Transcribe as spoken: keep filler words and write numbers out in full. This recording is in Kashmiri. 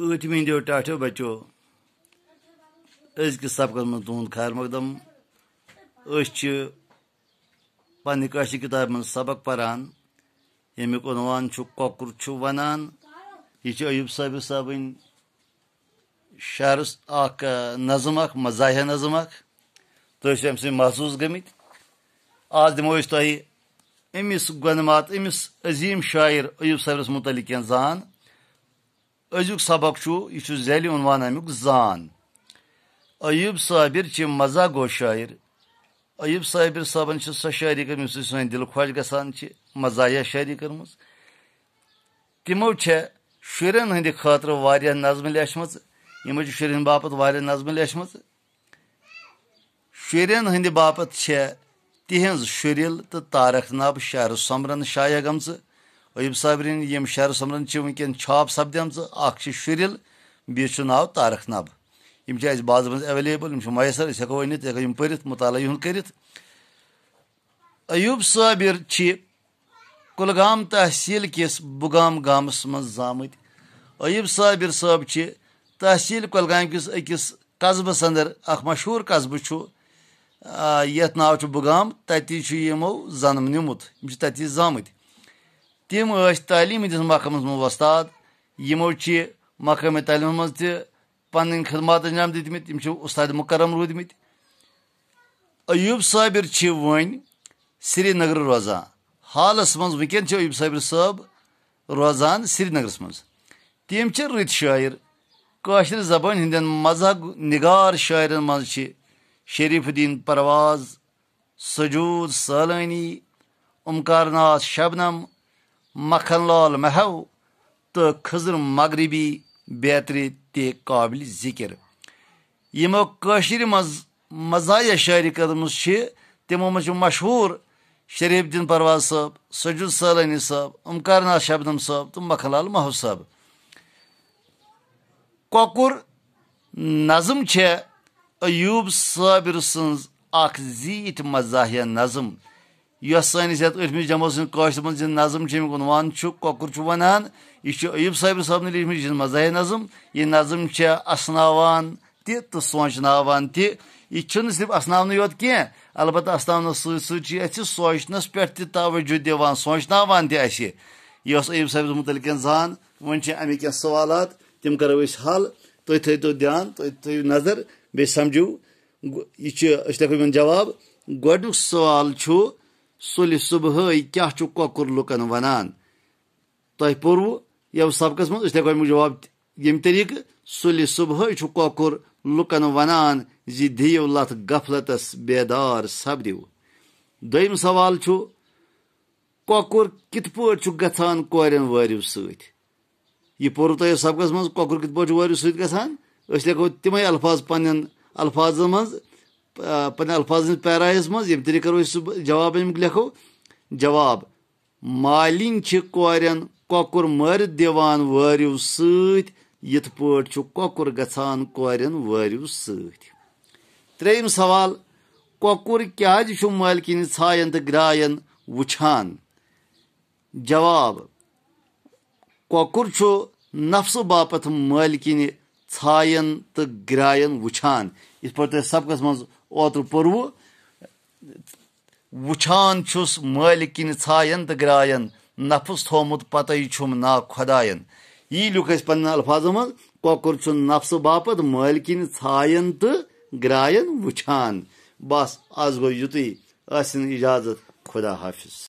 ٲٹھمہِ ہٕنٛدیو ٹاٹھیو بچو، أزکِس سبقس منٛز تُہُنٛد خیر مقدم۔ أسۍ چھِ پننہِ کٲشرِ کِتابہِ منٛز سبق پران، ییٚمیُک عنوان چھُ کۄکُر چھُ ونان۔ یہِ چھِ ایوب صٲبر صٲبٕنۍ شعرس اکھ، آ، نظم اکھ، مزاحیہ نظم اکھ۔ تُہۍ ٲسِو امہِ سۭتۍ محظوظ گٔمٕتۍ۔ آز دِمو أسۍ تۄہہِ أمِس گۄنمات، أمِس عظیٖم شاعر ایوب صٲبرس مُتعلق کینٛہہ زان۔ أزیُک سبق چھُ، یہِ چھُ ذیلی عنوان امیُک زان۔ ایوب صابر چھِ مزاح گو شاعر۔ ایوب صابر صٲبن چھِ سۄ شٲعری کٔرمٕژ، یُس سٲنۍ دِل خۄش گژھان چھِ، مزاحیہ شٲعری کٔرمٕژ۔ تِمو چھےٚ شُرٮ۪ن ہٕنٛدِ خٲطرٕ واریاہ نظمہٕ لیچھمٕژ۔ یِمو چھِ شُرٮ۪ن باپتھ واریاہ نظمہٕ لیچھمٕژ۔ شُرٮ۪ن ہٕنٛدِ باپتھ چھےٚ تِہنٛز شُرِل تہٕ تارک نب شعر سۄمبرن شایع گٔمژٕ۔ ایوب صابرٕنۍ یِم شعر سۄمبرن چھِ وٕنکٮ۪ن چھاپ سپدیمژٕ۔ اکھ چھِ شُرِل، بیٚیِس چھُ ناو تارک نب۔ یِم چھِ اَسہِ بازرٕ منٛز ایویلیبل، یِم چھِ میسر، أسۍ ہٮ۪کو أنِتھ، أسۍ ہٮ۪کو یِم پٔرِتھ، مُطالعہٕ یِہُنٛد کٔرِتھ۔ ایوب صابر چھِ کُلگام تحصیل کِس بُگام گامس منٛز زامٕتۍ۔ ایوب صابر صٲب چھِ تحصیل کۄلگامہِ کِس أکِس قصبس اندر، اکھ مشہوٗر قصبہٕ چھُ، آ، یتھ ناو چھُ بُگام، تتی چھُ یِمو جنم نیومُت، یِم چھِ تتی زامٕتۍ۔ تِم ٲسۍ تعلیٖم ہٕنٛدِس محکمس منٛز وۄستاد۔ یِمو چھِ مقٲمی تعلیٖمس منٛز تہِ پنٕنۍ خدمات انجام دِتمٕتۍ۔ یِم چھِ استاد مکرم روٗدمٕتۍ۔ ایوب صابر چھِ وۄنۍ سرینگر روزان۔ حالس منٛز وٕنکٮ۪ن چھِ ایوب صابر صٲب روزان سرینگرس منٛز۔ تِم چھِ رٕتۍ شٲعر۔ کٲشرِ زبٲنۍ ہٕنٛدٮ۪ن مزاح نگار شٲعرن منٛز چھِ شریف الدین پرواز، سجود سالانی، اومکار ناتھ شبنم، مکھن لال محو تہٕ خضر مغربی بیترِ تہِ قابل ذکر۔ یِمو کٲشرِ منٛز مزاحیہ شٲعری کٔرمٕژ چھِ، تِمو منٛز چھِ مشہوٗر شریف الدین پرواز صٲب، سجود سالانی صٲب، اومکار ناتھ شبنم صٲب تہٕ مکھن لال محو صٲب۔ کۄکُر نظم چھےٚ ایوب صابر سٕنٛز اکھ زیٖٹھ مزاحیہ نظم، یۄس سٲنِس یتھ ٲٹھمِس جمٲژ ہٕنٛز کٲشرِ منٛز یہِ نظم چھِ، امیُک عنوان چھُ کۄکُر چھُ ونان۔ یہِ چھُ ایوب صابر صٲبنہِ لیٖچھمٕژ، یہِ چھِ مزاحیہ نظم۔ یہِ نظم چھےٚ اسناوان تہِ تہٕ سونٛچناوان تہِ۔ یہِ چھُنہٕ صرف اسناونٕے یوت کینٛہہ، البتہ اسناونس سۭتۍ سۭتۍ چھُ یہِ اَسہِ سونٛچنس پٮ۪ٹھ تہِ توجہ دِوان، سونٛچناوان تہِ اَسہِ۔ یہِ اوس ایوب صٲبس مُتعلق کینٛہہ زان۔ وۄنۍ چھِ اَمِکۍ کینٛہہ سوالات، تِم کرو أسۍ حل۔ تُہۍ تھٲیتو دیان، تُہۍ تھٲیِو نظر، بیٚیہِ سمجھِو۔ گو-، یہِ چھِ، أسۍ لیکھو یِمن جواب۔ گۄڈٕنیُک سوال چھُ، سُلہِ صُبحٲے کیٛاہ چھُ کۄکُر لُکن ونان؟ تۄہہِ پوٚروٕ یَتھ سبقس منٛز، أسۍ لیکھو اَمیُک جواب ییٚمہِ طریٖقہٕ، سُلہِ صُبحٲے چھُ کۄکُر لُکن ونان زِ دِیِو لتھ غفلتس، بیدار سپدِو۔ دوٚیِم سوال چھُ، کۄکُر کِتھ پٲٹھۍ چھُ گژھان کورٮ۪ن وٲرِو سۭتۍ؟ یہِ پوٚرُو تۄہہِ سبقس منٛز، کۄکُر کِتھ پٲٹھۍ چھُ وٲرِو سۭتۍ گژھان؟ أسۍ لیکھو تِمے الفاظ پننٮ۪ن الفاظن منٛز، آ، پننٮ۪ن الفاظن ہٕنٛدِس پیراہس منٛز، ییٚمہِ طریٖقہٕ کرو أسۍ سُہ جواب امیُک لیکھو۔ جواب، مالِنۍ چھِ کورٮ۪ن کۄکُر مٲرِتھ دِوان وٲرِو سۭتۍ، یِتھ پٲٹھۍ چھُ کۄکُر گژھان کورٮ۪ن وٲرِو سۭتۍ۔ ترٛیٚیِم سوال، کۄکُر کیٛازِ چھُ مٲلکِنہِ ژھاین تہٕ گرٛاین وُچھان؟ جواب، کۄکُر چھُ نفسہٕ باپتھ مٲلکِنہِ ژھاین تہٕ گرٛاین وُچھان۔ یِتھ پٲٹھۍ تۄہہِ سبقس منٛز اوترٕ پوٚروٕ، وُچھان چھُس مٲلکِنہِ ژھاین تہٕ گرٛاین، نفس تھومُت پتے چھُم نا خۄداین۔ یی لیوٚکھ اَسہِ پننٮ۪ن الفاظن منٛز، کۄکُر چھُ نفسہٕ باپتھ مٲلکِنہِ ژھاین تہٕ گرٛاین وُچھان۔ بس، از گوٚو یُتُے، ٲسِن اجازت، خدا حافظ۔